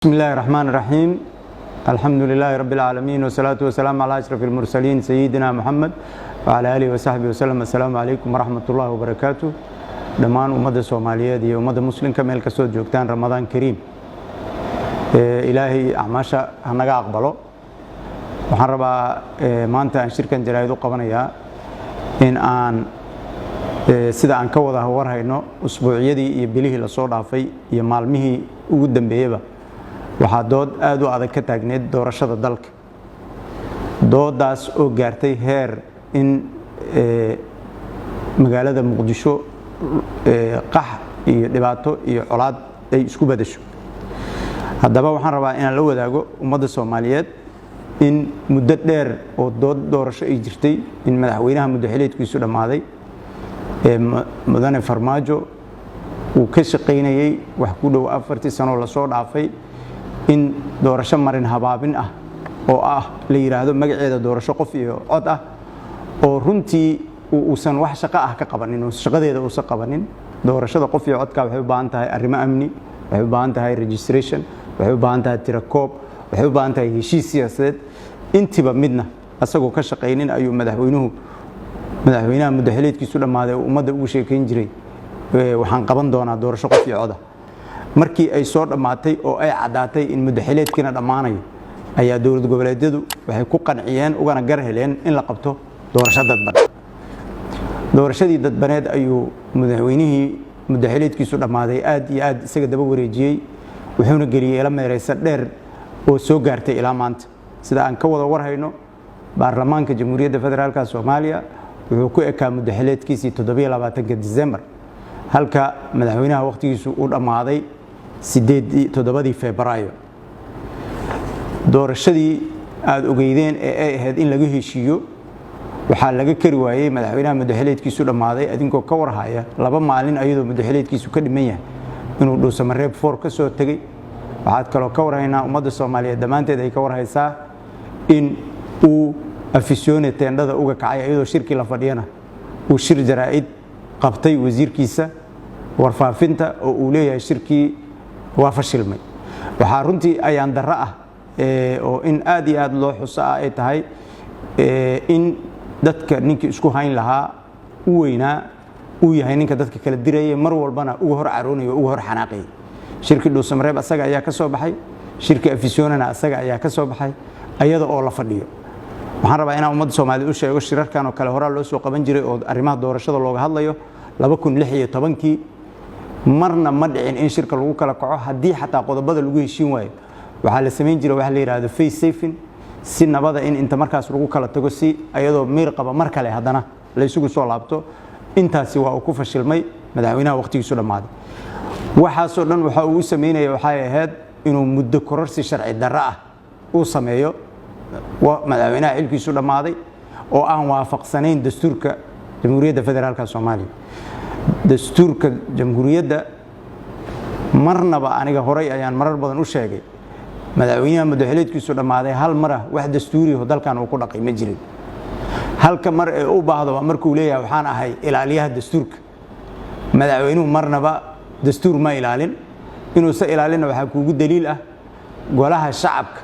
بسم الله الرحمن الرحيم، الحمد لله رب العالمين، والصلاة والسلام على أشرف المرسلين سيدنا محمد وعلى آله وصحبه وسلم. السلام عليكم ورحمة الله وبركاته. Dhammaan ummadda Soomaaliyeed iyo ummadda Muslimka meel kastoo joogtaan, Ramadaan kariim. Ilaahay acmaasha hanaga aqbalo. Waxaan rabaa maanta aan shirkan jaraa'id u qabanayaa in aan sida aan ka wada warhayno, usbuucyadii iyo bilihii lasoo dhaafay iyo maalmihii ugu dambeeyeyba waxaa dood aad u adag ka taagneed doorashada dalka, doodaas oo gaartay heer in magaalada Muqdisho qax iyo dhibaato iyo colaad ay isku bedasho. Haddaba waxaan rabaa inaan la wadaago ummadda Soomaaliyeed in muddo dheer oo dood doorasho ay jirtay, in madaxweynaha muddo xileedkiisu dhammaaday ee mudane Farmaajo uu ka shaqaynayey wax ku dhow 4-tii sanoo lasoo dhaafay in doorasho marin habaabin ah oo ah la yidhaahdo magaceeda doorasho qof iyo cod ah, oo runtii uusan wax shaqo ah ka qabanin, shaqadeeda uusan qabanin. Doorashada qof iyo codka waxay u baahan tahay arrimo amni, waxay u baahan tahay registration, waxay u baahan tahay tirakoob, waxay u baahan tahay heshiis siyaasadeed. Intiiba midna asagoo ka shaqaynin ayuu madaxweynuhu, madaxweynaha muddo xileedkiisu dhammaaday, uu ummadda ugu sheekayn jiray waxaan qaban doonaa doorasho qof iyo coda. Markii ay soo dhammaatay oo ay caddaatay in muddo xileedkiina dhammaanayo, ayaa dowlad goboleedyadu waxay ku qanciyeen ugana gar heleen in la qabto doorasho dadban. Doorashadii dadbaneed ayuu madaxweynihii muddo xileedkiisu dhammaaday aad iyo aad isaga daba wareejiyey, wuxuuna geliyey ila meereysa dheer oo soo gaartay ilaa maanta. Sida aan ka wada warhayno, baarlamaanka Jamhuuriyadda Federaalka Soomaaliya wuxuu ku ekaa muddo xileedkiisii 27-ka Disembar, halka madaxweynaha wakhtigiisu uu dhammaaday 7-dii Febraayo. Doorashadii aada ogeydeen ee ay ahayd in laga heshiiyo waxaa laga kari waayey madaxweynaha muddaxileedkiisu dhammaaday, adinkoo ka warhaya 2 maalin ayadoo muddaxileedkiisu ka dhiman yahay inuu Dhuusamareeb 4 ka soo tegey. Waxaad kaloo ka warhaynaa, ummadda Soomaaliyeed dhammaanteed ay ka warhaysaa, in uu Afisyoone teendhada uga kacay iyadoo shirkii la fadhiyana uu shir jaraa'id qabtay wasiirkiisa warfaafinta oo uu leeyahay shirkii waa fashilmay. Waxaa runtii ayaan darro ah oo in aad iyo aad loo xuso ah ay tahay in dadka ninkii isku hayn lahaa u weynaa uu yahay ninka dadka kala dirayay, mar walbana uga hor caroonaya o uga hor xanaaqayay. Shirkii Dhuusamareeb asaga ayaa ka soo baxay, shirkii Afisyoonana asaga ayaa ka soo baxay ayada oo la fadhiyo. Waxaan rabaa inaan ummadda Soomaaliyed u sheego, shirarkan oo kale horaa loo soo qaban jiray oo arrimaha doorashada looga hadlayo 2016-kii. Marna ma dhicin in shirka lagu kala kaco. Haddii xataa qodobada lagu heshiin waayo, waxaa la samayn jiray waxa la yidhahdo face saving, si nabada in inta markaas lagu kala tago, si ayadoo miir qaba mar kale haddana la isugu soo laabto. Intaasi waa uu ku fashilmay madaxweynaha waqtigiisu dhammaaday. Waxaasoo dhan waxa uu u samaynaya waxay ahayd inuu muddo kororsi sharci darro ah uu sameeyo madaxweynaha xilkiisu dhammaaday oo aan waafaqsanayn dastuurka Jamhuuriyadda Federaalka Soomaaliya. Dastuurka jamhuuriyadda marnaba, aniga horay ayaan marar badan u sheegay, madaxweynaha muddaxileedkiisu dhammaaday hal mar ah wax dastuuriyaho dalkan uu ku dhaqay ma jirin. Halka mar ee u baahdo waa markuu leeyahay waxaan ahay ilaaliyaha dastuurka. Madaxweynuhu marnaba dastuur ma ilaalin. Inuusa ilaalinna waxaa kuugu daliil ah golaha shacabka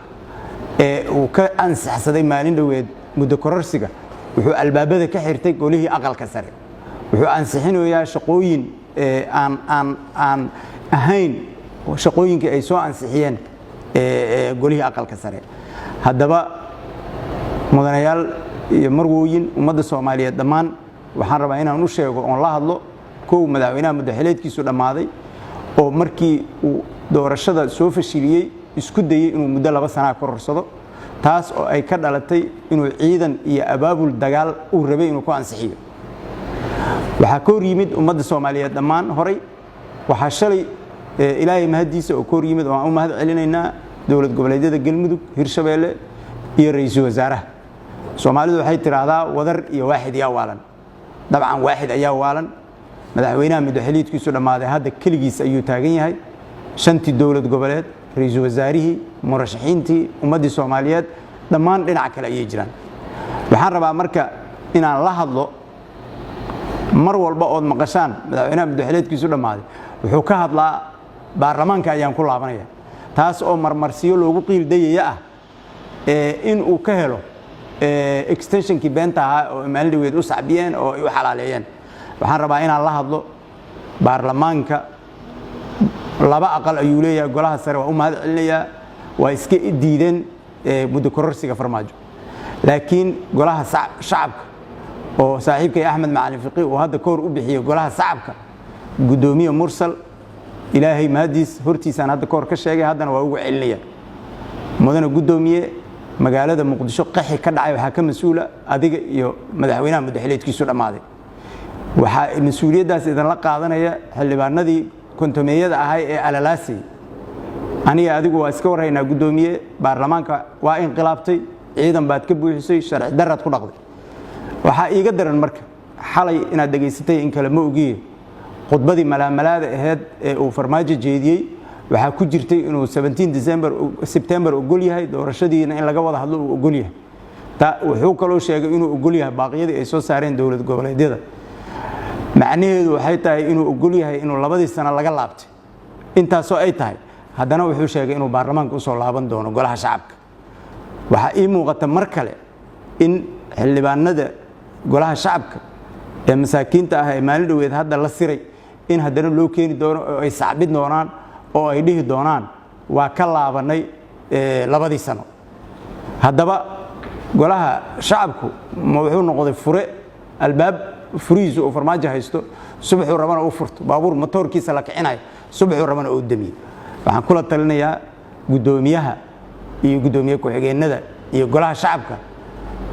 ee uu ka ansaxsaday maalin dhoweed muddo kororsiga, wuxuu albaabada ka xirtay golihii aqalka sare. Wuxuu ansixinayaa shaqooyin aan ahayn shaqooyinkii ay soo ansixiyeen golihii aqalka sare. Haddaba mudanayaal iyo marwooyin, ummadda Soomaaliyeed dhammaan waxaan rabaa inaan u sheego oon la hadlo. Kow, madaxweynaha muddaxileedkiisu dhammaaday oo markii uu doorashada soo fashiliyey isku dayey inuu muddo 2 sanaa kororsado, taas oo ay ka dhalatay inuu ciidan iyo abaabul dagaal uu rabay inuu ku ansixiyo. Waxaa ka hor yimid ummadda Soomaaliyeed dhammaan horay. Waxaa shalay, Ilaahay mahaddiisa, oo ka hor yimid oo aan u mahad celinaynaa dowlad goboleedyada Galmudug, Hirshabeelle iyo ra-iisul wasaaraha. Soomaalidu waxay tidhaahdaa wadar iyo waaxid yaa waalan. Dabcan waaxid ayaa waalan. Madaxweynaha muddaxiliidkiisu dhammaaday hadda keligiis ayuu taagan yahay. Shantii dowlad goboleed, ra-iisul wasaarihii, murashaxiintii, ummaddii Soomaaliyeed dhammaan dhinac kale ayay jiraan. Waxaan rabaa marka inaan la hadlo, mar walba ood maqashaan madaxweynaha muddaxileedkiisu dhammaaday wuxuu ka hadlaa baarlamaanka ayaan ku laabanaya. Taas oo marmarsiyo loogu qiildayaya ah in uu ka helo extensionkii beenta ahaa oo maalin dhaweed u sacbiyeen oo ay u xalaaleeyeen. Waxaan rabaa inaan la hadlo baarlamaanka. Laba aqal ayuu leeyahay. Golaha sare waa u mahad celinayaa, waa iska diideen muddo kororsiga Farmaajo. Laakiin golaha shacabka, oo saaxiibkay Axmed Macalin Fiqi uu hadda ka hor u bixiyey golaha shacabka, guddoomiye Mursal, Ilaahay mahadiis, hortiisaan hadda ka hor ka sheegay, haddana waa ugu celinaya: mudane guddoomiye, magaalada Muqdisho qaxi ka dhacay waxaa ka mas-uula adiga iyo madaxweynaha muddaxileedkiisu dhammaaday. Waxaa mas-uuliyaddaas idinla qaadanaya xildhibaanadii kontomeeyada ahay ee alalaasay. Aniga adigu waa iska warhaynaa, guddoomiye. Baarlamaanka waa inqilaabtay, ciidan baad ka buuxisay, sharci daraad ku dhaqday. Waxaa iiga daran marka, xalay inaad dhegaysatay in kale ma ogiye, khudbadii malaamalaada aheyd ee uu Farmaajo jeediyey waxaa ku jirtay inuu 17 December, September ogol yahay doorashadiina in laga wada hadlo uu ogol yahay. Wuxuu kaloo sheegay inuu ogol yahay baaqyadii ay soo saareen dowlad goboleedyada. Macnaheedu waxay tahay inuu ogol yahay inuu 2dii sano laga laabtay. Intaasoo ay tahay, haddana wuxuu sheegay inuu baarlamaanka usoo laaban doono golaha shacabka. Waxaa ii muuqata mar kale in xildhibaanada golaha shacabka ee masaakiinta ah ee maalin dhoweed hadda la siray in haddana loo keeni doono oo ay sacbin doonaan oo ay dhihi doonaan waa ka laabanay 2dii sano. Haddaba golaha shacabku ma wuxuu noqday fure albaab furihiisu uu Farmaajo haysto, subaxuu rabana u furto, baabuur matoorkiisa la kicinayo, subaxuu rabana uu damiyo? Waxaan kula talinayaa guddoomiyaha iyo guddoomiye ku-xigeenada iyo golaha shacabka: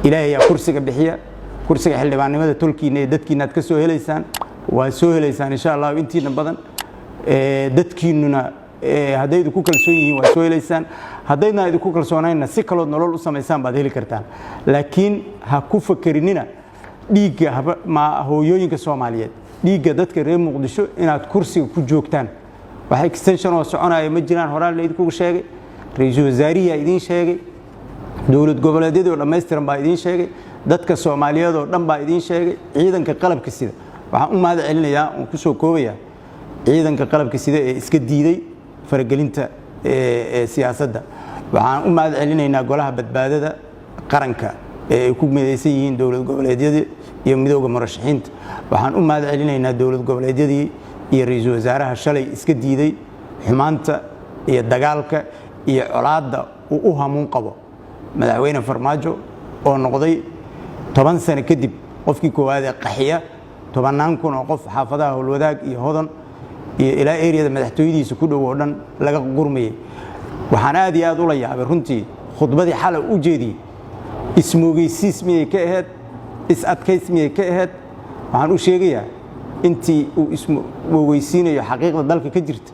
Ilaahay ayaa kursiga bixiya. Kursiga xildhibaannimada tolkiina iyo dadkiina aad ka soo helaysaan, waa soo helaysaan insha Allahu. Intiina badan dadkiinuna hadday idinku kalsoon yihiin waa soo helaysaan, haddaydna idinku kalsoonaynna si kalood nolol u samaysaan baad heli kartaan. Laakiin ha ku fakerinina dhiigga hooyooyinka Soomaaliyeed, dhiigga dadka reer Muqdisho inaad kursiga ku joogtaan. Wax extension oo soconaya ma jiraan. Horaan laydinkugu sheegay, ra-iisul wasaarihiyaa idiin sheegay, dowlad goboleedyadii oo dhammaystiran baa idiin sheegay, dadka Soomaaliyeed oo dhan baa idiin sheegay. Ciidanka qalabka sida waxaan u mahad celinayaa oon ku soo koobayaa, ciidanka qalabka sida ee iska diiday faragelinta siyaasadda. Waxaan u mahad celinaynaa golaha badbaadada qaranka ee ay ku midaysan yihiin dowlad goboleedyadii iyo midooda murashaxiinta. Waxaan u mahad celinaynaa dowlad goboleedyadii iyo ra-iisul wasaaraha shalay iska diiday xumaanta iyo dagaalka iyo colaadda uu u hamuun qabo madaxweyne Farmaajo, oo noqday 10 sano kadib qofkii koowaad ee qaxiya tobannaan kun oo qof, xaafadaha Howlwadaag iyo Hodan iyo ilaa eriyada madaxtooyadiisa ku dhow oo dhan laga gurmayay. Waxaan aad iyo aad ula yaabay runtii khudbadii xalay u jeediyey. Ismoogeysiis miyay ka ahayd? Is adkays miyay ka ahayd? Waxaan u sheegayaa intii uu ismoogeysiinayo xaqiiqda dalka ka jirta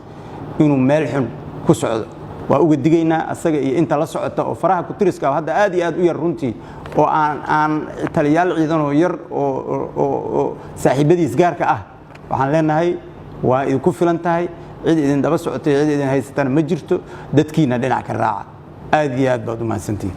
inuu meel xun ku socdo. Waa uga digaynaa asaga iyo inta la socota oo faraha kutiriska hadda aad iyo aad u yar runtii, oo aan taliyaal ciidan oo yar oo saaxiibadiis gaarka ah. Waxaan leenahay waa idinku filan tahay. Cid idin daba socotay, cid idin haysatana ma jirto. Dadkiina dhinac ka raaca. Aad iyo aad baad u mahadsantihin.